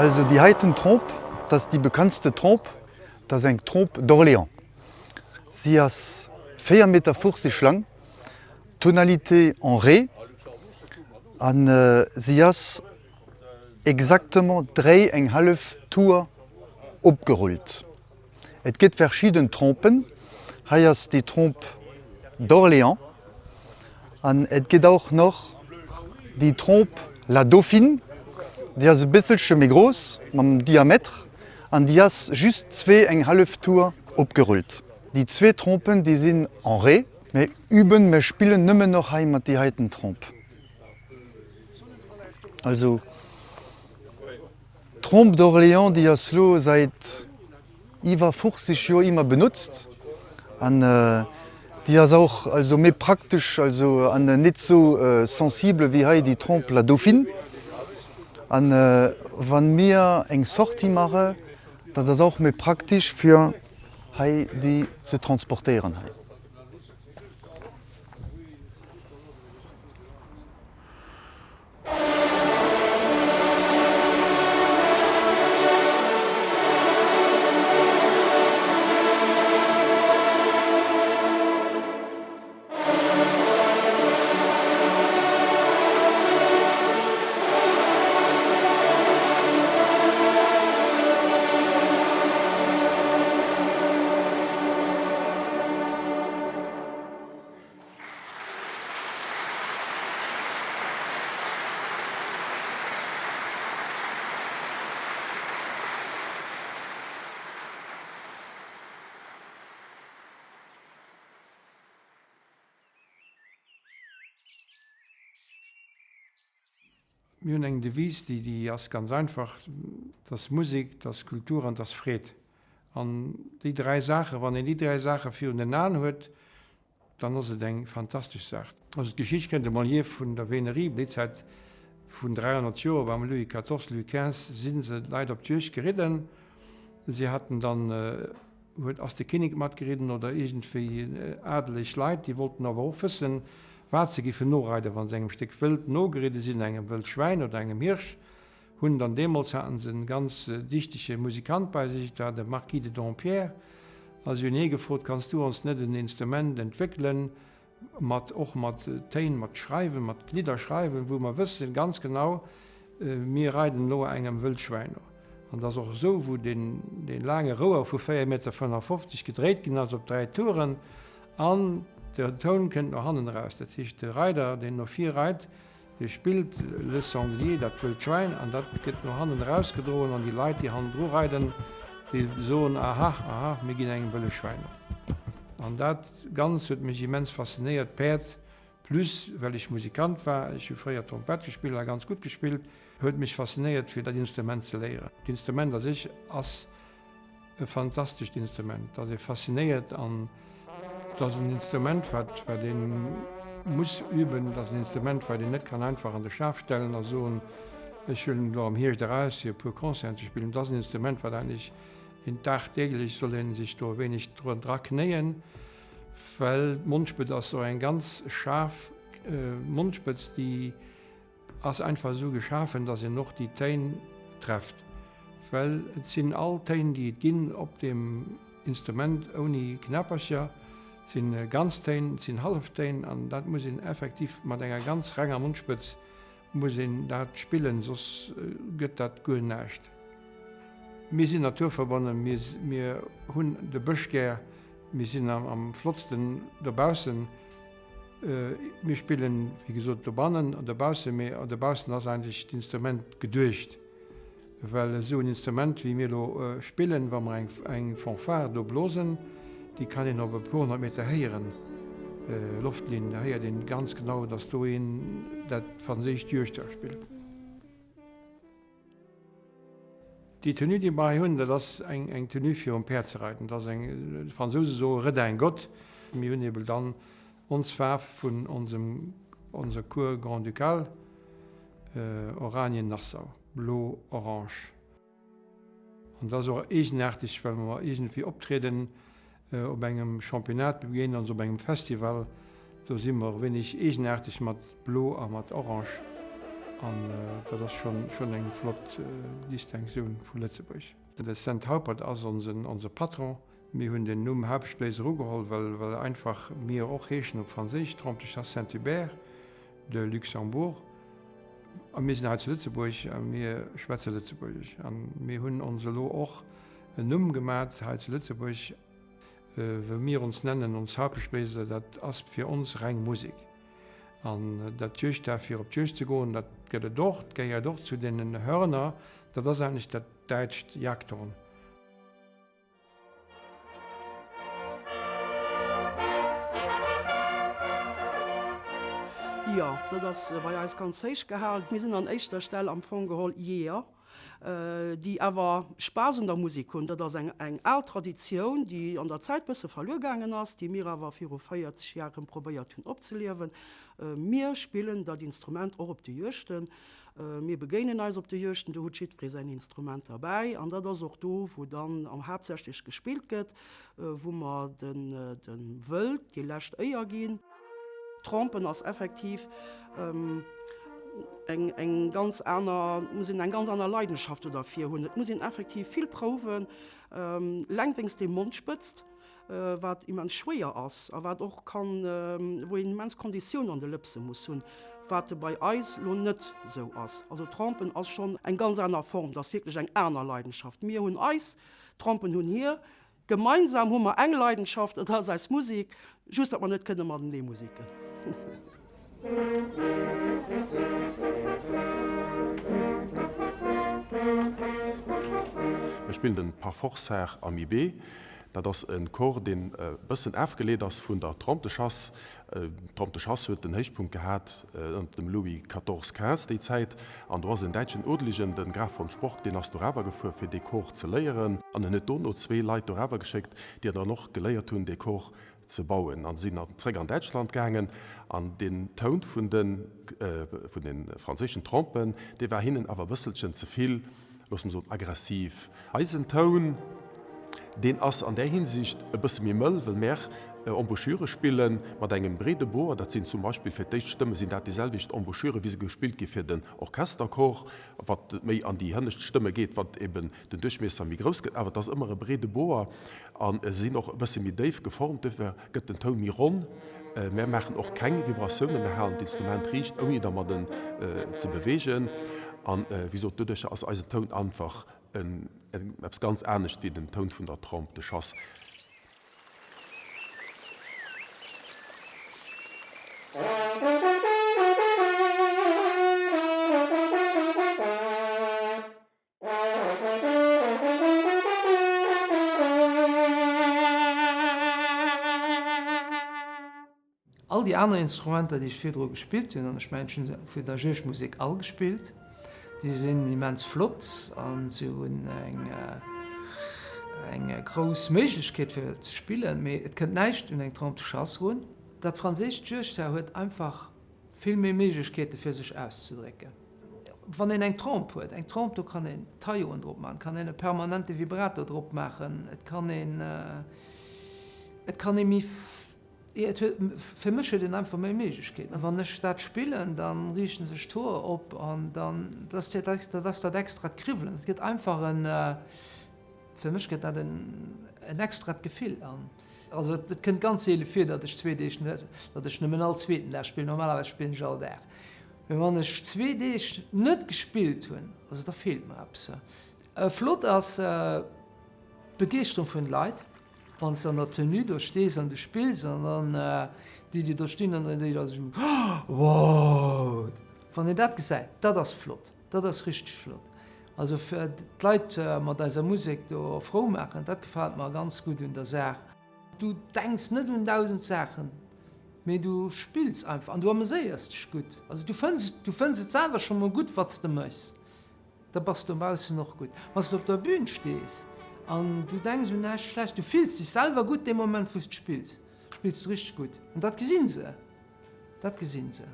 Also déi heiten Trompe, dat ass déi bekanntste Trompe, dat ass eng Trompe d'Orléans. Si ass 4,50 Meter laang, Tonalité en Ré, an si ass exactement dréi eng hallef Tour opgerullt. Et gëtt verschidden Trompen, hei ass déi Trompe d'Orléans an et gëtt och nach déi Trompe la Dauphine, déi ass e bësselche méi grouss mam Diameter an déi ass just zwee eng hallef Tour opgerullt. Déi zwee Trompen déi sinn en Ré, mä üben, mer spillen nëmmen och hei mat déi heiten Trompe. Also d'Trompe d'Orléans déi ass lo säit iwwer 50 Joer ëmmer benotzt an déi ass och also méi praktesch also an net sou sensible wéi hei déi Trompe la Dauphine. An wann mir eng Sortie mache, dat ass och méi praktesch fir hei déi ze transportéieren hei. Mir hunn eng Devise, déi déi ass ganz einfach, 't ass Musek, 't ass Kultur an 't ass Freed. An déi dräi Saachen, wann een déi dräi Saache virun den Aen huet, Dann ass et eng fantastesch Saach. Also d'Geschicht kënnt emol hier vun der Vénerie, déi Zäit vun 300 Joer, beim Louis quatorze, Louis quinze si se d'Leit op d'Juegd geridden. Si haten dann, huet, ass de Kinnek matgeridden oder iergendwéi adeleg Leit, déi wollten awer och wëssen, wat se giffen noreiden, wa se engem Stéck Wëld nogeridde sinn, engem Wëld Schwäin oder engem Hirsch. Hunn dann deemools haten se en ganz dichtege Musikant bei sech, et war de Marquis de Dampierre, a si hunn hie gefrot, Kanns du ons net en Instrument entwéckelen, mat och mat Téin, mat Schreiwen, mat Lidder schreiwen, wou mer wëssen ganz genau, mir reiden elo engem Wëldschwäin no. An et ass och esou, wou deen dee laange Rouer vu 4 Meter 55 gedréit ginn ass op 3 Touren, an de Toun kënnt no hannen eraus, dat heescht de Reider, deen no vir reit, Dee spillt Le Sanglier, dat wëllt Schwäin, an dat gëtt no hannen erausgedroen an déi Leit, déi hannendru reiden, déi soen, Aha, aha, mir ginn engem wëlle Schwäin no. An dat Ganz huet mech immens faszinéiert, d'Päerd, plus well ech Musikant war, ech hu fréier Trompett gespillt a ganz gutt gespillt, huet mech faszinéiert fir dat Instrument ze léieren. D'Instrument a sech ass E fantastescht Instrument, dat ass ee faszinéiert an et ass en Instrument, wat wat ee muss üben. Et ass en Instrument, wat een net kann einfach an de Schaf stellen a soen, ech huelen et elo am Hierscht eraus, fir e puer Concerten ze spillen. Et ass en Instrument, wat eigentlech een dagdeeglech soll ee sech do e wéineg dra knéien, well d'Mondspëtz ass och eng ganz schaarf Mondspëtz, déi Ass einfach esou geschafen, dass een och déi Téin trefft, well et sinn all Téin déi et ginn op deem Instrument ouni Knäppercher, et sinn ganz Téin, et sinn Halleftéin an dat muss een effektiv mat enger ganz renger Mondspëtz muss een dat spillen, soss gëtt dat guer näischt. Mir sinn naturverbonnen, mir hunn de Bësch gär, mir sinn am flottsten dobaussen. Mir spillen, wéi gesot, dobannen an dobaussen, mee dobaussen ass eigentlech d'Instrument geduecht. Well esou en Instrument, wéi mir elo spillen, wa mer eng Fanfare do blosen, déi kann een op e puer 100 Meter héieren, Loftlinn, da héiert een ganz genau, datt do een dat franséischt Juegdhaar spillt. Déi Tenue, déi mer hei hunn, dat ass eng Tenue fir um Päerd ze reiden. Dat ass eng, d'Fransouse soe Redingote. Mir hunn eebel dann ons Faarf vun onsem, onser Cour grand-ducale, Oranien-Nassau, blo-orange. An dat ass och eegenaarteg, well mer iergendwéi optrieden op engem Championnat, mir begéinen ons op engem Festival, do si mer e wéineg eegenaarteg mat blo a mat orange. An dat ass schonn eng flott Distinctioun vu Lëtzebuerg. De Cent Haupert ass onse Patron. Mir hunn den Numm Hauptspléiser ugeholl, well einfach mir och heeschen op Franséisch, Trompe de Chasse Saint-Hubert de Luxembourg. A mir sinn hei zu Lëtzebuerg a mir schwätze Lëtzebuergesch. A mir hunn ons elo och en Numm gemat hei zu Lëtzebuerg, wou mir ons nennen, ons Hauptspléiser, dat ass fir ons reng Musek. An dat Juegdhaar, fir op d'Juegd ze goen, dat gëtt et och, dat gehéiert och zu deenen Hörner, dat ass eigentlech dat däitscht Jagdhorn. Jo, dat ass bei eis ganz héich gehalen. Mir sinn an éischter Stell am Fong geholl Jeeër, déi awer Spaass un der Musek hunn. Dat ass eng eng al Traditioun, déi an der Zäit bësse verluer gaangen ass, déi mir awer viru 40 Jar erëm probéiert hunn opzeliewen. Mir spillen dat Instrument och op de Juegten. Mir begéinen eis op de Juegten, do huet jiddweree säin Instrument derbäi an dat ass och do, wou dann am haaptsächlech gespillt gëtt, wou mer dem Wëld déi lescht Éier ginn. Trompen ass effektiv eng eng ganz aner, et muss een eng ganz aner Leidenschaft do derfir hunn. Et muss een effektiv vill prouwen, eleng wéinst deem Mondspëtzt. wat immens schwéier ass a wat och kann, wou een immens Konditioun an de Lëpse muss hunn, wat bei eis lo net esou ass. Also Trompen ass schonn eng ganz aner Form, dat ass wierklech eng aner Leidenschaft. Mir hunn eis, d'Trompen hunn hir. Gemeinsam hu mer eng Leidenschaft, dat ass eis Musek, just datt mer net kënne matenee museken. Mir spillen den Parforcehar am IB. Dat ass e Corps, deen e bëssen afgeleet ass vun der Trompe de Chasse. D'Trompe de Chasse huet den Héichpunkt gehat ënnert dem Louis quatorze-quinze déi Zäit. An do ass en däitschen Odeligen, de Graf von Sporck, deen ass dorawer gefuer fir dee Corps ze léieren. An en huet dono zwee Leit dorawer geschéckt, déi dann och geléiert hunn, dee Corps ze bauen an sinn an zréck an Däitschland gaangen an den Toun vun de vun den franséischen Trompen, dee war hinnen awer e bësselchen ze vill, loosse mer soen, aggressiv. Eisen Toun, deen ass an där Hinsicht e bësse méi mëll, wëll mär Embouchure spille mat engem breede Bor. Dat sinn zum Beispill fir d'éischt Stëmme sinn dat déi selwecht Embouchure wéi se gespillt gi fir den Orchesterchor, wat méi an déi hënnescht Stëmme geet, wat eben den Duerchmiesser méi grouss gëtt, awer et ass ëmmer e breede Boer a se sinn och e bësse méi déif geformt, duerfir gëtt den Toun méi ronn. Mär maachen och keng Vibratiounen, mär halen d'Instrument riicht, ouni dermadden ze beweegen. An wéi gesot, doduercher ass eisen Toun einfach eppes ganz anescht wéi den Toun vun der Trompe de chasse. All déi aner Instrumenter, déi ech virdru gespillt hunn, an ech mengen, ech hunn se vun der Juegdmusek all gespillt, déi sinn immens flott a se hunn eng eng grouss Méiglechkeet fir ze spillen, mee et kënnt näischt un eng Trompe de chasse run. Dat franséischt Juegdhaar huet einfach vill méi Méiglechkeete fir sech auszedrécken. Wann een eng Trompe huet, eng Trompe, do kann een Tailloten drop maachen, kann een e permanente Vibrato drop maachen, et kann een, et kann ee méi, et huet, fir mech huet een einfach méi Méiglechkeeten. Wann ech dat spillen, da riichten sech d'Hoer op an dann, dat ass dat ass dat extrat Kriwwelen, et gëtt einfach en, fir mech gëtt dat en en extrat Gefill an. Also et kënnt ganz seele vir, datt ech zwee Deeg net, datt ech nëmmen all zweeten Dag spillen, normalerweis spillen ech all Dag. Mee wann ech zwee Deeg net gespillt hunn, also da feelt mer eppes. Flott ass d'Begeeschterung vun de Leit, wann s de an der Tenue do stees an du spills an dann déi déi do stinn an déi da sou wow, wann een dat gesäit, dat ass flott, dat ass richteg flott. Also fir d'Leit mat eiser Musek do frou maachen, dat gefält mer ganz gutt un der Saach. Du denks net un 1000 Saachen, mee du spills einfach an du ameséiers dech gutt. Also du fënns, du fënns et selwer scho mol gutt, wat s de méchs. Da bass du dobaussen och gutt. Wann s de op der Bün stees an du denks un näischt Schlechtes, du fills dech selwer gutt dee Moment, wou s de spills, spills de richteg gutt. An dat gesinn se, dat gesinn se.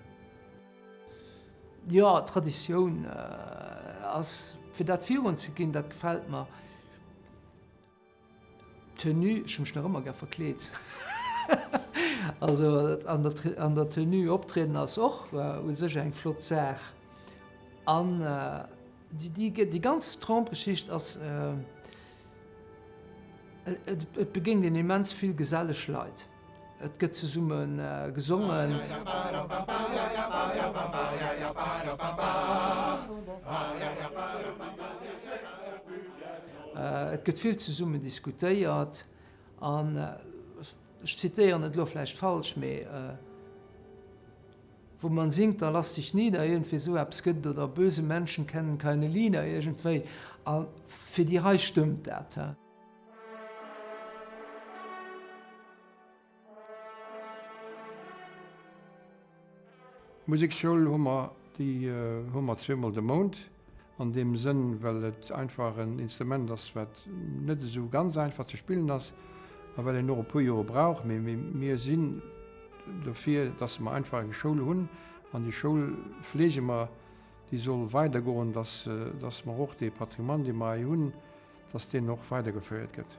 Jo, Traditioun ass, fir dat virun ze ginn, dat gefält mer. Tenue, ech hu mech nach ëmmer gär verkleet. Also an der, an der Tenue optrieden ass och u sech eng flott Saach. An déi, déi, déi ganz Trompe-Geschicht ass, et, et begéint een immens vill geselleg Leit. Et gëtt zesumme gesongen. Et gëtt vill zesummen diskutéiert an, ech zitéieren et elo vläicht falsch, mee Wo man singt, da lass dich nieder, iergendwéi esou eppes gëtt et, oder Böse Menschen kennen keine Lieder, iergendwéi. A fir déi hei stëmmt dat. Museksschoul hu mer, déi hu mer zweemol de Mount. An deem Sënn, well et einfach en Instrument ass, wat net esou ganz einfach ze spillen ass a well een och e puer Jore brauch. Mee mir sinn dofir, dass mer einfach eng Schoul hunn an déi Schoul fleege mer, déi soll weidergoen, dass, dass mer och dee Patrimoine, dee mer hei hunn, dass deen och weidergeféiert gëtt.